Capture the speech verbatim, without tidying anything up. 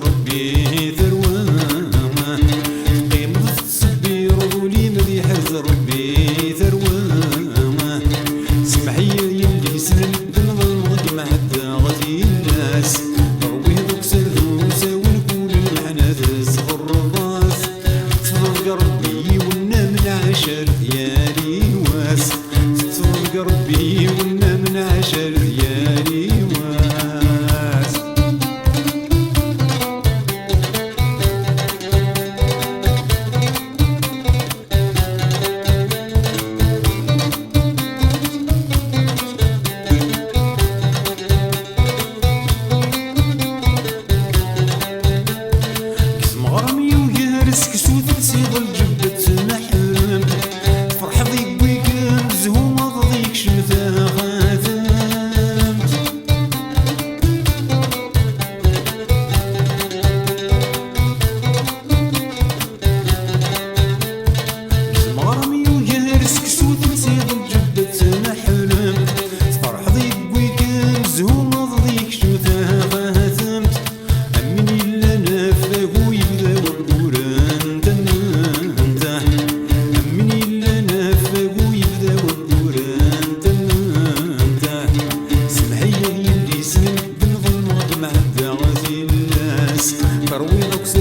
Ṛebbi tarwa. Teqqimeḍ tettṣebbireḍ, ul-im ad iḥrez Ṛebbi tarwa. Semmeḥ-iyi a yelli-s n medden, ḍelmeɣ-kem ḥeddaɣ tillas. Terwiḍ akk s ardus, awen kul lmeḥnat tesɣerrḍeḍ-as. Teṭṭfeḍ deg Ṛebbi yiwen am lɛacer yal i wass. Teṭṭfeḍ deg Ṛebbi yiwen am lɛacer yal i wass. Deg tmeɣra-m yugar seksu, telsiḍ lǧebba tettneḥremt. Tferḥeḍ yewwi-kem zzhu, aḍad yekcem taxatemt. Deg tmeɣra-m yugar seksu, telsiḍ lǧebba tettneḥremt. Tferḥeḍ yewwi-kem zzhu, aḍad yekcem taxatemt. Am win yellan ɣef wagu yebda wayyur n tamemt. Am win yellan ɣef wagu yebda wayyur n tamemt. Semmeḥ-iyi a yelli-s n medden, ḍelmeɣ-kem ḥeddaɣ tillas. Terwiḍ akk s